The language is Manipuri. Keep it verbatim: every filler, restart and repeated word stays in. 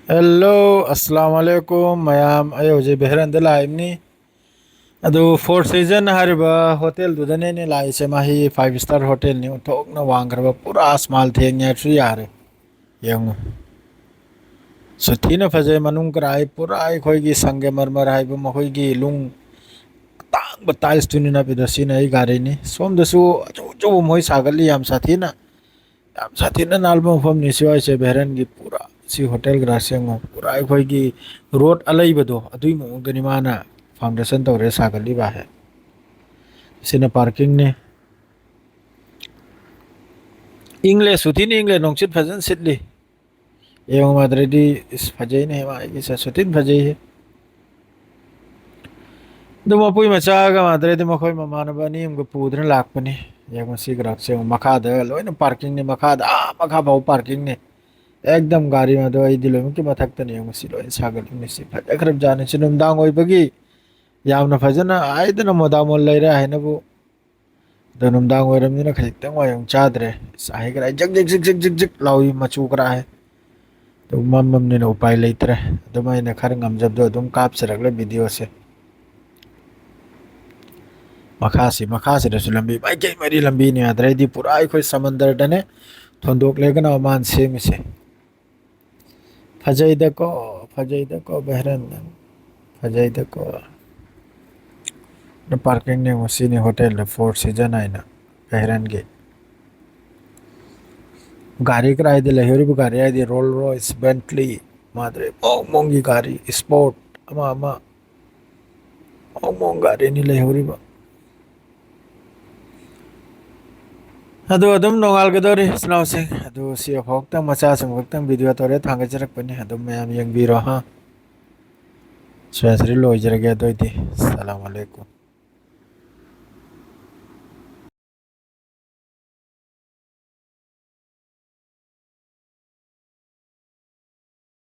Hello, ꯑꯁꯂꯥꯝ ꯑꯂꯩꯀꯨꯝ ꯃꯌꯥꯝ꯫ ꯑꯩ ꯍꯧꯖꯤꯛ ꯕꯦꯍꯔꯟꯗ ꯂꯥꯛꯏꯕꯅꯤ꯫ ꯑꯗꯨ Four Season ꯍꯥꯏꯔꯤꯕ ꯍꯣꯇꯦꯜꯗꯨꯗꯅꯦ ꯑꯩꯅ ꯂꯥꯛꯏꯁꯦ꯫ ꯃꯥꯍꯤ five star ꯍꯣꯇꯦꯜꯅꯤ꯫ ꯑꯣꯟꯊꯣꯛꯅ ꯋꯥꯡꯈ꯭ꯔꯕ, ꯄꯨꯔꯥ ꯑꯁꯃꯥꯟ ꯊꯦꯡꯉꯦ ꯍꯥꯏꯔꯁꯨ ꯌꯥꯔꯦ꯫ ꯌꯦꯡꯉꯨ, ꯁꯨꯊꯤꯅ ꯐꯖꯩ꯫ ꯃꯅꯨꯡ ꯀꯔꯥꯏ ꯄꯨꯔꯥ ꯑꯩꯈꯣꯏꯒꯤ ꯁꯪꯒꯦꯃꯔꯃꯔ ꯍꯥꯏꯕ ꯃꯈꯣꯏꯒꯤ ꯂꯨꯡ ꯑꯇꯥꯡꯕ tiles ꯇꯨꯅꯤ ꯅꯞꯄꯤꯗꯣ꯫ ꯁꯤꯅ ꯑꯩ ꯒꯥꯔꯤꯅꯤ꯫ ꯁꯣꯝꯗꯁꯨ ꯑꯆꯧ ꯑꯆꯧꯕ ꯃꯣꯏ ꯁꯥꯒꯠꯂꯤ, ꯌꯥꯝ ꯁꯥꯊꯤꯅ꯫ ꯌꯥꯝ ꯁꯥꯊꯤꯅ ꯅꯥꯟꯕ ꯃꯐꯝꯅꯤ꯫ ꯁꯤ ꯋꯥꯏꯁꯦ ꯕꯦꯍꯔꯟꯒꯤ ꯄꯨꯔꯥ ꯁꯤ ꯍꯣꯇꯦꯜ ꯒ꯭ꯔꯥꯁ ꯌꯦꯡꯉꯣ, ꯄꯨꯔꯥ ꯑꯩꯈꯣꯏꯒꯤ ꯔꯣꯗ ꯑꯂꯩꯕꯗꯣ ꯑꯗꯨꯒꯤ ꯃꯑꯣꯡꯗꯅꯤ ꯃꯥꯅ foundation ꯇꯧꯔꯦ ꯁꯥꯒꯠꯂꯤꯕ ꯍꯥꯏ꯫ ꯁꯤꯅ parkingꯅꯤ꯫ ꯏꯪꯂꯦ, ꯁꯨꯊꯤꯅ ꯏꯪꯂꯦ, ꯅꯨꯡꯁꯤꯠ ꯐꯖꯅ ꯁꯤꯠꯂꯤ꯫ ꯌꯦꯡꯉꯨ ꯃꯥꯗ꯭ꯔꯦꯗꯤ, ꯏꯁ, ꯐꯖꯩꯅꯦ ꯃꯥꯒꯤ ꯁꯠꯁꯨ ꯊꯤꯅ ꯐꯖꯩꯍꯦ꯫ ꯑꯗꯨ ꯃꯄꯨꯏ ꯃꯆꯥꯒ ꯃꯥꯗ꯭ꯔꯦꯗꯤ ꯃꯈꯣꯏ ꯃꯃꯥꯟꯅꯕ ꯑꯅꯤ ꯑꯃꯒ ꯄꯨꯗꯨꯅ ꯂꯥꯛꯄꯅꯤ꯫ ꯌꯦꯡꯉꯨ ꯁꯤ ꯒ꯭ꯔꯥꯎꯟꯁꯦ ꯌꯦꯡꯉꯨ, ꯃꯈꯥꯗ ꯂꯣꯏꯅ parkingꯅꯤ, ꯃꯈꯥꯗ ꯑꯥ ꯃꯈꯥ ꯐꯥꯎ parkingꯅꯤ꯫ ꯑꯦꯛꯗꯝ ꯒꯥꯔꯤ ꯑꯗꯣ ꯑꯩꯗꯤ ꯂꯣꯏꯅꯃꯛꯀꯤ ꯃꯊꯛꯇꯅꯤ꯫ ꯌꯦꯡꯉꯨ ꯁꯤ ꯂꯣꯏꯅ ꯁꯥꯒꯠꯂꯤꯕꯅꯤ꯫ ꯁꯤ ꯐꯖꯈ꯭ꯔꯕ ꯖꯥꯠꯅꯤ꯫ ꯁꯤ ꯅꯨꯡꯗꯥꯡ ꯑꯣꯏꯕꯒꯤ ꯌꯥꯝꯅ ꯐꯖꯅ ꯍꯥꯏꯗꯅ ꯃꯣꯗꯥ ꯃꯣꯜ ꯂꯩꯔꯦ ꯍꯥꯏꯅꯕꯨ꯫ ꯑꯗꯣ ꯅꯨꯡꯗꯥꯡ ꯑꯣꯏꯔꯕꯅꯤꯅ ꯈꯖꯤꯛꯇꯪ ꯋꯥꯏꯔꯣꯡ ꯆꯥꯗ꯭ꯔꯦ꯫ ꯑꯁ, ꯑꯍꯩ ꯀꯔꯥꯏ ꯖꯤꯛ ꯖꯤꯛ ꯖꯤꯛ ꯖꯤꯛ ꯖꯤꯛ ꯖꯤꯛ ꯂꯥꯎꯏ ꯃꯆꯨ ꯀꯔꯥꯏ꯫ ꯑꯗꯨ ꯃꯝꯃꯕꯅꯤꯅ ꯎꯄꯥꯏ ꯂꯩꯇ꯭ꯔꯦ꯫ ꯑꯗꯨꯝ ꯑꯩꯅ ꯈꯔ ꯉꯝꯖꯕꯗꯣ ꯑꯗꯨꯝ ꯀꯥꯞꯆꯔꯛꯂꯦ videoꯁꯦ꯫ ꯃꯈꯥꯁꯤ, ꯃꯈꯥꯁꯤꯗꯁꯨ ꯂꯝꯕꯤ ꯃꯥꯏꯀꯩ ꯃꯔꯤ ꯂꯝꯕꯤꯅꯤ꯫ ꯑꯗꯨꯗꯩꯗꯤ ꯄꯨꯔꯥ ꯑꯩꯈꯣꯏ ꯁꯃꯟꯗꯔꯗꯅꯦ ꯊꯣꯟꯗꯣꯛꯂꯦꯒꯅ ꯃꯥꯅ ꯁꯦꯝꯃꯤꯁꯦ꯫ ꯐꯖꯩꯗꯀꯣ, ꯐꯖꯩꯗꯀꯣ ꯕꯦꯍꯔꯟ꯫ ꯐꯖꯩꯗꯀꯣ꯫ ꯅ parkingꯅꯦ ꯌꯦꯡꯉꯣ, ꯁꯤꯅꯤ ꯍꯣꯇꯦꯜꯗ Four Season ꯍꯥꯏꯅ ꯕꯦꯍꯔꯟꯒꯤ꯫ ꯒꯥꯔꯤ ꯀꯔꯥꯏꯗ ꯂꯩꯍꯧꯔꯤꯕ ꯒꯥꯔꯤ ꯍꯥꯏꯗꯤ Rolls Royce, Bentley, ꯃꯥꯗ꯭ꯔꯦ ꯃꯑꯣꯡ ꯃꯑꯣꯡꯒꯤ ꯒꯥꯔꯤ, sport ꯑꯃ ꯑꯃ ꯃꯑꯣꯡ ꯃꯑꯣꯡ ꯒꯥꯔꯤꯅꯤ ꯂꯩꯍꯧꯔꯤꯕ꯫ ꯑꯗꯨ ꯑꯗꯨꯝ ꯅꯣꯡꯉꯥꯜꯒꯗꯧꯔꯤ ꯏꯆꯤꯟ ꯏꯅꯥꯎꯁꯤꯡ꯫ ꯑꯗꯨ ꯁꯤ ꯐꯥꯎꯇꯪ ꯃꯆꯥꯁꯤꯡ ꯈꯛꯇꯪ video ꯇꯧꯔꯦ ꯊꯥꯡꯒꯠꯆꯔꯛꯄꯅꯤ꯫ ꯑꯗꯨꯝ ꯃꯌꯥꯝ ꯌꯦꯡꯕꯤꯔꯣ ꯍꯥ꯫ ꯁ꯭ꯋꯥꯏꯁꯤꯗ ꯂꯣꯏꯖꯔꯒꯦ ꯑꯗꯨ ꯑꯣꯏꯗꯤ꯫ ꯑꯁꯂꯥꯃꯨ ꯑꯂꯩꯀꯨꯝ꯫